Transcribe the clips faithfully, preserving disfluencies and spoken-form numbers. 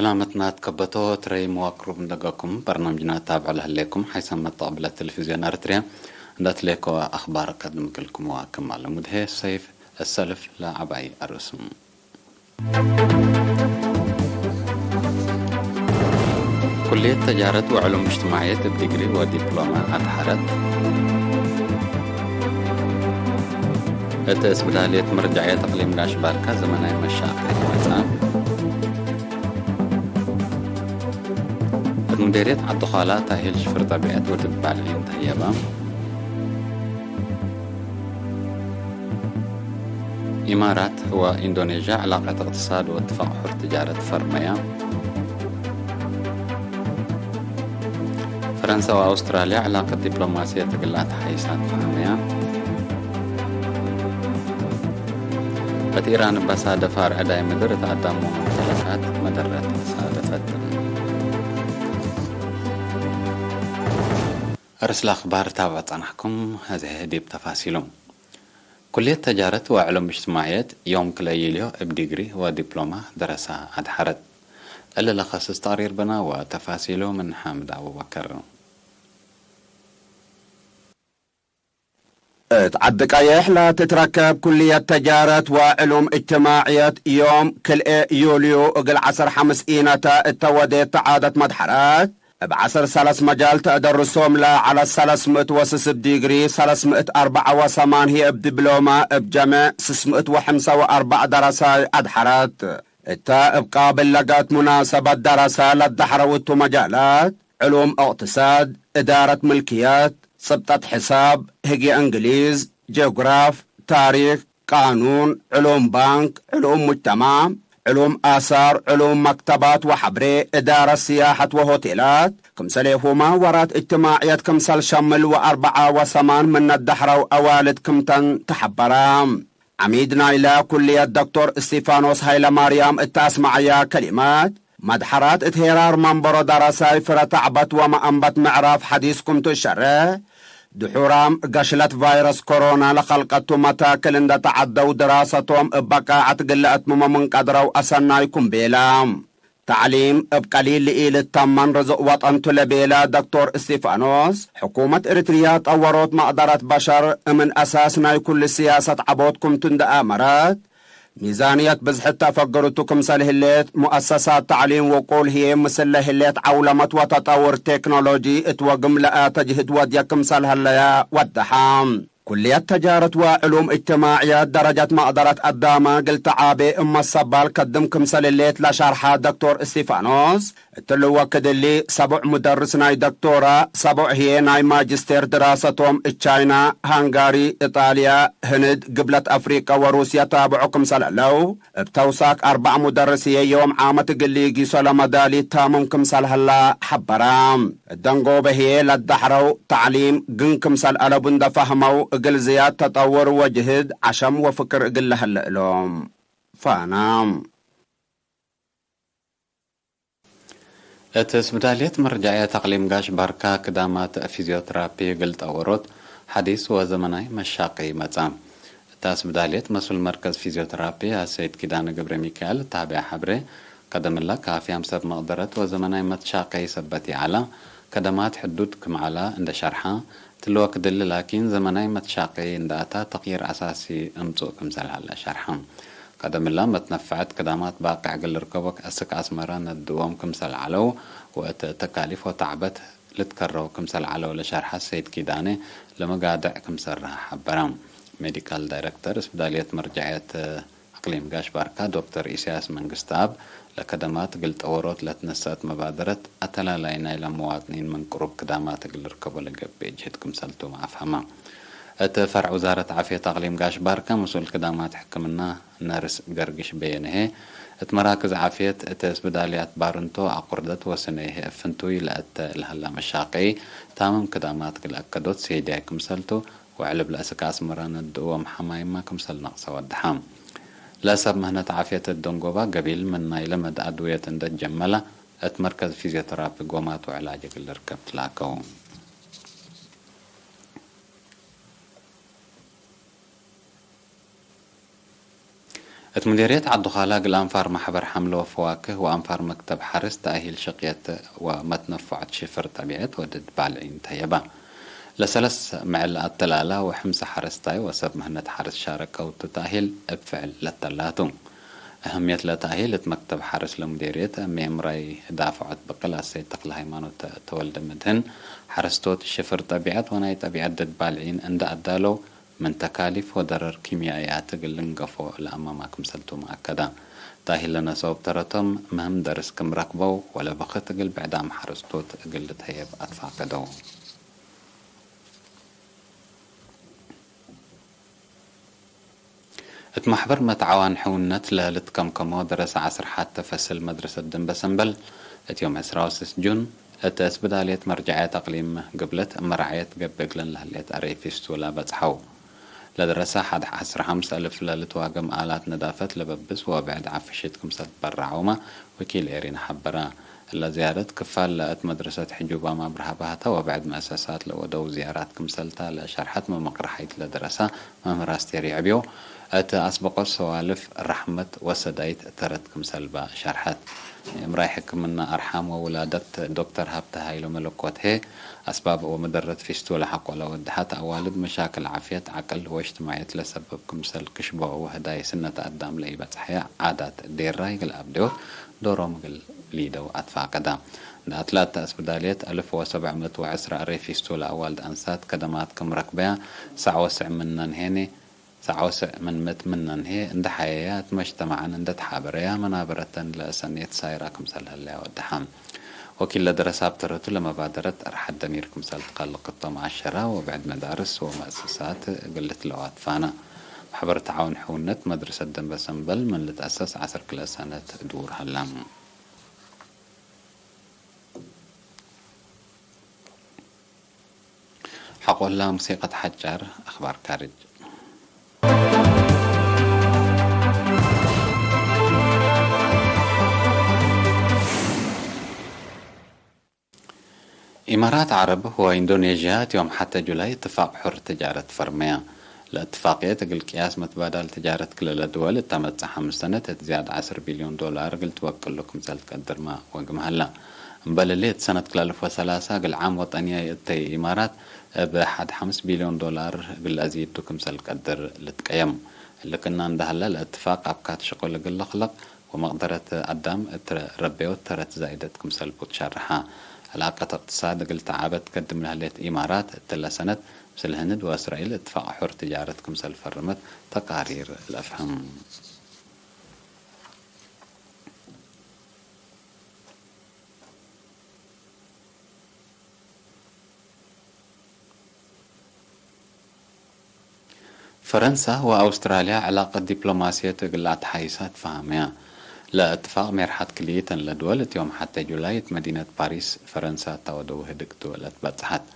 ናመትናት ከበቶ ትረይ መዋቅሩብ እንደገኩም በርናምጅና ታብዕ ለህሌኩም ሓይሰ መተቅብለ ቴሌቪዝዮን ኤረትርያ እንደ ትሌኮ አኽባር ከድምክልኩም ወክም አለሙድሄ ሰይፍ እሰልፍ ለዐባይ አርእሱም። ኩልየት ተጃረት ወዕሉም እጅትማዕየት እብ ዲግሪ ወዲፕሎመ አድሐረት። እት እስብዳልየት መርጃዕየት አቅሊም ጋሽ ባርካ ዘመናይ መሻቅል መጽአ። እት ሙዴርየት ዐዲ ዃላ ታእሂል ሽፍር ጠቢዐት ወድድ ባልዒን ተህየበ። ኢማራት ወኢንዶኔዥያ ዕላቀት እቅትሳድ ወእትፋቅ ሑር ትጃረት ፈርመያ። ፈረንሰ ወአውስትራልያ ዕላቀት ዲፕሎማስየት እግል ለአትሓይሳት ፈሀመያ። እት ኢራን እበ ሳደፍ አርዕዳይ ምድር እት አዳም ወመምተለካት መደረት ሳደፈት። አርእስ ለአኽባር ታብዕ ጸናሕኩም። አዜ ዲብ ተፋሲሉ። ኩልየት ተጃረት ወዕሉም እጅትማዕየት ዮም ክልኤ ዩልዮ እብ ዲግሪ ወዲፕሎማ ደረሳ አድሐረት። እሊ ለከስስ ተቅሪር ብነ ወተፋሲሉ ምን ሓምድ አቡበከር። እት ዐዲ ቀይሕ ለትትረከብ ኩልየት ተጃረት ወዕሉም እጅትማዕየት ዮም ክልኤ ዩልዮ እግል ዐሰር ሐምስ ኢነተ እተ ወዴት ተዓደት መድሐረት፣ እብ ዐሰር ሰለስ መጃል ተአደርሶም ለዐለ ሰለስ ምእት ወስስብ ዲግሪ፣ ሰለስ ምእት አርበዐ ወሰማን ህዬ እብ ዲብሎመ፣ እብ ጀሜዕ ስስ ምእት ወሐምሳ ወአርበዕ ደረሳይ አድሐረት። እተ እብ ቃብል ለገአት ሙናሰበት ደረሰ ለደሐረው እቱ መጃላት፣ ዕሉም እቅትሳድ፣ እዳረት ምልክየት፣ ጽብጠት ሕሳብ፣ ህግየ እንግሊዝ፣ ጂኦግራፍ፣ ታሪክ፣ ቃኑን፣ ዕሉም ባንክ፣ ዕሉም ሙጅተማዕ፣ ዕሉም አሳር፣ ዕሉም መክተባት ወሐብሬ፣ እዳረት ስያሐት ወሆቴላት፣ ክምሰሌሁመ ወራት እጅትማዕየት ክምሰል ሸምል ወአርበዓ ወሰማን ምነ ደሐረው አዋልድ ክምተን ተሐበረ። ዐሚድ ናይለ ኩልየት ዶክቶር እስቲፋኖስ ሀይለማርያም እተ አስመዐያ ከሊመት፣ መድሐራት እት ሄራር መንበሮ ደረሳይ ፍረ ተዕበት ወመአንበት ምዕራፍ ሐዲስ ክምቱ እሸሬሕ፣ ድሑራም ገሽለት ቫይረስ ኮሮና ለከልቀቱ መታክል እንደ ተዐደው ድራሰቶም እበ ቃዐት እግል ለአትምሞ ምን ቀድረው አሰናይ ክም ቤለ። ተዕሊም እብ ቀሊል ለኢልተመን ርዝቅ ወጠን ቱ ለቤለ ዶክቶር እስቲፋኖስ፣ ሕኩመት ኤሪትርያ ጠወሮት መቅደረት በሸር እምን አሳስ ናይ ኩሉ ስያሰት ዐቦት ክምቱ እንደ አመረት፣ ሚዛንየት ብዝሕት ተፈግርቱ ክምሰል ህሌት፣ ሙአሰሳት ተዕሊም ውቁል ህዬ ምስል ለህሌት ዐውለመት ወተጠውር ቴክኖሎጂ እት ወግም ለአተጅህድ ወድየ ክምሰል ሀለየ ወደሐ። ኩልየት ተጃረት ወዕሉም እጅትማዕየት ደረጀት መቅደረት አዳመ እግል ተዓቤ እብ መሰባል ከድም ክምሰል ህሌት ለሸርሐ ዶክቶር እስቲፋኖስ፣ እትሊ ወክድ እሊ ሰቦዕ ሙደርስ ናይ ዶክቶራ፣ ሰቦዕ ህዬ ናይ ማጅስቴር ድራሰቶም እት ቻይና፣ ሃንጋሪ፣ ኢጣልያ፣ ህንድ፣ ግብለት አፍሪቀ ወሩስየ ታብዖ ክምሰል ህለው፣ እብ ተውሳክ አርበዕ ሙደርስ ህዬ ዮም ዓመት እግል ሊጊሶ ለመዳሊት ታምም ክምሰል ሀላ ሐበራ። እት ደንጎበ ህዬ ለደሐረው ተዕሊም ግን ክምሰል አለቡ እንደ ፈህመው፣ እግል ዝያድ ተጠውር ወጅህድ ዐሸም ወፍክር እግል ለሀለ እሎም። ፋና። እት እስብዳልየት መርጃዕየት አቅሊም ጋሽ ባርካ ክዳማት ፊዝዮትራፒ እግል ጠወሮት ሐዲስ ወዘመናይ መሻቂ መጽአ። እት አስብዳልየት መስኡል መርከዝ ፊዝዮትራፒ አሰይድ ኪዳነ ገብረሚካኤል እት ሀበያ ሐብሬ፣ ቀደምለ ካፊያም ሰብ መቅደረት ወዘመናይ መትሻቂ ሰበት ይዐላ፣ ከደማት ሕዱድ ክም ዐላ እንደ ሸርሐ፣ እትሊ ወክድ እሊ ላኪን ዘመናይ መትሻቂ እንደ አታ ተቅይር አሳሲ እምጹእ ክምሰል ሀለ ሸርሐ። ቀደምለ መትነፈዐት ክዳማት ባቅዕ እግል ልርከቦ አስክ አስመረ ነድዎም ክምሰል ዐለው ወእት ተካሊፍ ወተዕበት ልትከረው ክምሰል ዐለው ለሸርሐ ሰይድ ኪዳነ፣ ለመጋድዕ ክም ሰረሀ ሐበረ። ሜዲካል ዳይረክተር እስብዳልየት መርጃዕየት አቅሊም ጋሽ ባርካ ዶክተር ኢሳያስ መንግስተአብ፣ ለከደማት እግል ጠወሮት ለትነሰአት መባደረት አተላላይ ናይለ መዋጥኒን ምን ቅሩብ ክዳማት እግል ልርከቦ ለገብእ ጅህድ ክምሰልቱም አፍሀመ። እት ፈርዕ ውዛረት ዓፍየት አቅሊም ጋሽ ባርካ መስኡል ክዳማት ሕክምና ነርስ ገርግሽ በየነ ህዬ፣ እት መራክዝ ዓፍየት እት እስብዳልያት ባርንቶ አቁርደት ወስነ ህዬ እብ ፍንቱይ ለአተ ለሀላ መሻቂ ታምም ክዳማት እግል አከዶት ሴድያይ ክምሰልቱ፣ ወዕልብ ለአስክ አስመረ ነድእዎም ሐማይማ ክምሰል ነቅሰ ወደሐ። ለሰብ ምህነት ዓፍየት እት ደንጎባ ገቢል ምን ናይለ መድ አድውየት እንደ ጀመለ፣ እት መርከዝ ፊዝዮተራፒ ጎማት ወዕላጅ እግል ልርከብ ትላከው። እት ሙዲርየት ዐዱ-ካላ እግል አንፋር መሕበር ሐምለ ወፈዋክህ ወአንፋር መክተብ ሐርስ ተእሂል ሽቅየት ወመትነፈዖት ሽፍር ጠቢዐት ወድድ ባልዒን ተየበ። ለሰለስ ምዕል አተላላ ወሕምሰ ሐረስታይ ወሰብ ምህነት ሐርስ ሻረከው ቱ ተእሂል እብ ፍዕል ለተላቱ። እህምየት ለተእሂል እት መክተብ ሐርስ ለሙዲርየት እምራይ ዳፍዖት ብቅል አሰይድ ተክለሃይማኖት ተወልደመድህን፣ ሐረስቶት ሽፍር ጠቢዐት ወናይ ጠቢዐት ድድ ባልዒን እንደ አዳለው፣ ምን ተካሊፍ ወደረር ኪምያእያት እግል ልንገፎ ለአማማ ክምሰልቱም አከደ። ተእሂል ለነሰኡብ ተረቶም ምህም ደርስ ክም ረክበው ወለበክት እግል ብዕዳም ሐረስቶት እግል ልትሀየብ አትፋቀደው። እት መሕበር መትዓዋን ሕውነት ለልትከምከሞ ደረሰ ዐስር ሐተ ፈስል መድረሰት ደንበ ሰምበል፣ እት ዮም ዕስራ ወስስ ጁን፣ እት እስብዳልየት መርጀዐየት አቅሊም ግብለት እመ ረዐየት ገብእ እግለን ለህሌት አሬ ፊስቱላ በጽሐው። ለደረሰ ሐድ ዐስር ሐምስ አልፍ ለልትዋገም አላት ነዳፈት ለበብስ ወብዕድ ዐፍሽት ክምሰል ትበረዐውመ ወኪል ኤሪና ሐበረ። እለ ዝያደት ክፋል ለእት መድረሰት ሕጁባም አብርሃ ባህተ ወብዕድ መአሰሳት ለወደው ዝያራት ክምሰልታ ለሸርሐት መመቅረሐይት ለደረሰ መምህር አስቴር ይዕብዮ፣ እት አስበቆት ሰዋልፍ ረሕመት ወሰዳይት ተረት ክምሰልባ ሸርሐት። እምራይ ሕክምና አርሓም ወውላደት ዶክተር ሀብተ ሃይሎ መለኮት ህዬ፣ አስባብ ወመደረት ፊስቱላ ሐቆ ለወደሐት አዋልድ መሻክል ዓፍየት፣ ዐቅል ወእጅትማዕየት ለሰብብ ክምሰል ክሽቦ ወህዳይ ስነት አዳም ለኢበጽሐየ ዓዳት ዴራይ እግል አብደዮት ዶሮም እግል ሊደው አትፋቀዳ። እንደ አትላተ አስብዳልየት አልፍ ወሰብዕ ምእት ወዐስራ አሬ ፊስቱላ አዋልድ አንሳት ከደማት ክም ረክበያ፣ ሳዕ ወስዕ ምነን ሄኔ ሳዕ ወስዕ ምን ምእት ምነን ህዬ እንደ ሐየያ፣ እት መጅተመዐን እንደ ተሓበረያ፣ መናበረተን ለእሰኔት ሳይራ ክምሰል ህለያ ወደሐ። ወኪል ለደረሰ አብተረቱ ለመባደረት አርሐት ደሚር ክምሰል ትከልቅ እቶም አሸራ ወብዕድ መዳርስ ወመአሰሳት እግል ልትለው አትፋነ። መሕበር ተዓውን ሕውነት መድረሰት ደንበ ሰምበል ምን ልትአሰስ ዐስር ክልኤ ሰነት ዱር ሀላ። ሐቆላ ሙሲቀት ሐጫር። አኽባር ካርጅ። ኢማራት ዐረብ ወኢንዶኔዥያ እት ዮም ሐተ ጁላይ እትፋቅ ሑር ትጃረት ፈርመያ። ለእትፋቅየት እግል ቅያስ መትባዳል ትጃረት ክልለ ድወል እተ መጽእ ሐምስ ሰነት እት ዝያድ ዐስር ቢልዮን ዶላር እግል ትወቅሉ ክምሰል ትቀድርመ ወግም ሀላ። እምበል እሊ እት ሰነት ክልኤ አልፍ ወሰላሳ እግል ዓም ወጠንያይ እተይ ኢማራት እብ ሐድ ሐምስ ቢልዮን ዶላር እግል አዚዱ ክምሰል ቀድር ልትቀየም። እሊ ክእነ እንደ ሀለ ለእትፋቅ አብካት ሽቁል እግል ልክለቅ ወመቅደረት አዳም እት ረቤወት ተረት ዛይደት ክምሰል ቡ ትሸርሐ። ዕላቀት እቅትሳድ እግል ተዓበት ከድም ለህሌት ኢማራት እትለ ሰነት ምስል ህንድ ወእስራኤል እትፋቅ ሑር ትጃረት ክምሰል ፈርመት ተቃሪር ለአፍህም። ፈረንሳ ወአውስትራልያ ዕላቀት ዲፕሎማስየት እግል ለአትሓይሳ ትፋሀመያ። ለእትፋቅ ሜርሐት ክልኢተን ለድወል እት ዮም ሐቴ ጁላይ እት መዲነት ፓሪስ ፈረንሳ እተ ወደው ህድግ ቱ ለትበጽሐት።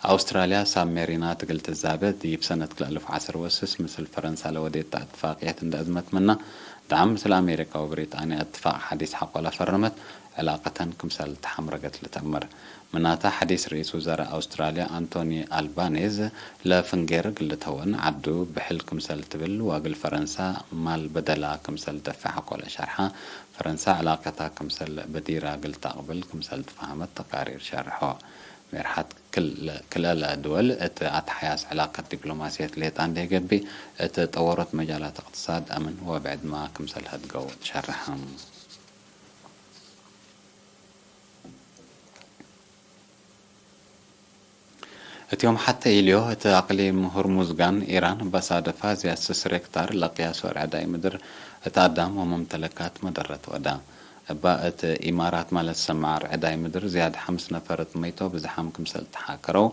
አውስትራልያ ሳብሜሪናት እግል ትዛበ ዲብ ሰነት ክልኤ አልፍ ወዐስር ወስስ ምስል ፈረንሳ ለወዴት እትፋቅየት እንደ አዝመት ምና፣ ደዓም ምስል አሜሪካ ወብሪጣንያ እትፋቅ ሐዲስ ሐቆ ለፈረመት፣ ዕላቀተን ክምሰል ተሐምረገት ልትአመር። ምናተ፣ ሐዲስ ርኢስ ውዘራእ አውስትራልያ አንቶኒ አልባኔዝ ለፍንጌር እግል ልትሀወን ዐዱ ብሕል ክምሰል ትብል ወእግል ፈረንሳ ማል በደላ ክምሰል ትደፍዕ ሐቆ ለሸርሐ፣ ፈረንሳ ዕላቀታ ክምሰል በዲራ እግል ተአቅብል ክምሰል ትፋሀመት ተቃሪር ሸርሖ። ሜርሐት ክል-፣ ክልኤ ድወል እት አትሓያስ ዕላቀት ዲፕሎማስየት ሌጠ እንዴ ገብእ፣ እት ጠወሮት መጃላት እቅትሳድ፣ አምን ወብዕድመ ክምሰል ሀድገው ትሸርሐ። እት ዮም ሐቴ ኢልዮ እት አቅሊም ሁርሙዝጋን ኢራን በሳደፋ ዝያድ ስስ ሬክታር ለቅያሶ ርዕዳይ ምድር እት አዳም ወመምተለካት መደረት ወዳ። እባ እት ኢማራት ማለት ሰመዓር ዕዳይ ምድር ዝያድ ሐምስ ነፈር እት መይቶ ብዝሓም ክምሰል ተሓከረው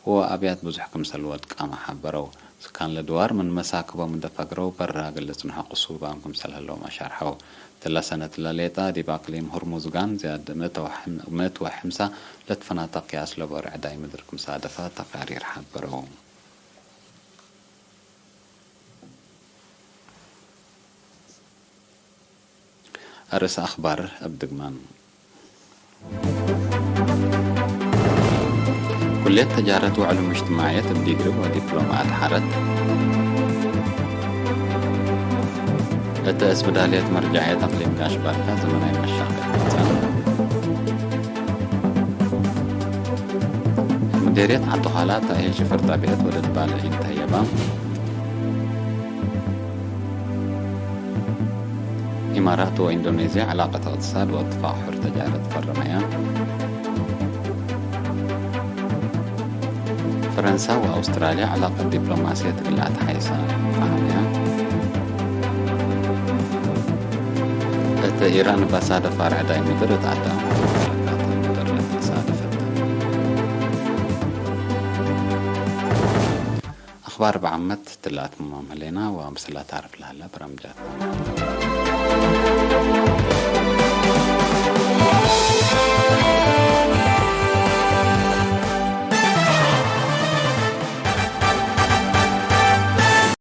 ወአብያት ብዙሕ ክምሰል ወድቃመ ሐበረው። ስካን ለድዋር ምን መሳክቦም እንደ ፈግረው በራ እግል ልጽንሖ ቅሱባም ክምሰል ህለውም አሻርሐው። እትለ ሰነት ለሌጣ ዲብ አቅሊም ሁርሙዝጋን ዝያድ ምእት ወሐም-፣ ምእት ወሐምሳ ለትፈናተ ቅያስ ለበ ርዕዳይ ምድር ክም ሳደፈ ተቃሪር ሐበረው። አርእስ አኽባር እብ ድግማን። ኩልየት ተጃረት ወዕሉም እጅትማዕየት እብ ዲግሪ ወዲፕሎማ አትሐረት። እተ እስብዳልየት መርጃዕየት አቅሊም ጋሽ ባርካ ዘመናይ መሻቀል ጸንሐ። ምዴርየት ዐዲ ዃላ ታሂል ሽፈር ጣብየት ወለድ ባልዕ ኢንተህየባ። ኢማራት ወኢንዶኔዝያ ዕላቀት እቅትሳድ ወእትፋቅ ሑር ተጃረት ፈረመያ። ፈረንሳ ወአውስትራልያ ዕላቀት ዲፕሎማስየት እግል አትሓይሳ ፈሀመያ። እተ ኢራን እብ አሳደ ፋርዕ ዳይ ምድር እት አዳም ወፈለጋት ምድር ተሳደፈት። አኽባር እብ ዓመት ትላትምማም ህሌና ወምስለ ታርፍ ለሀለ በረምጃት።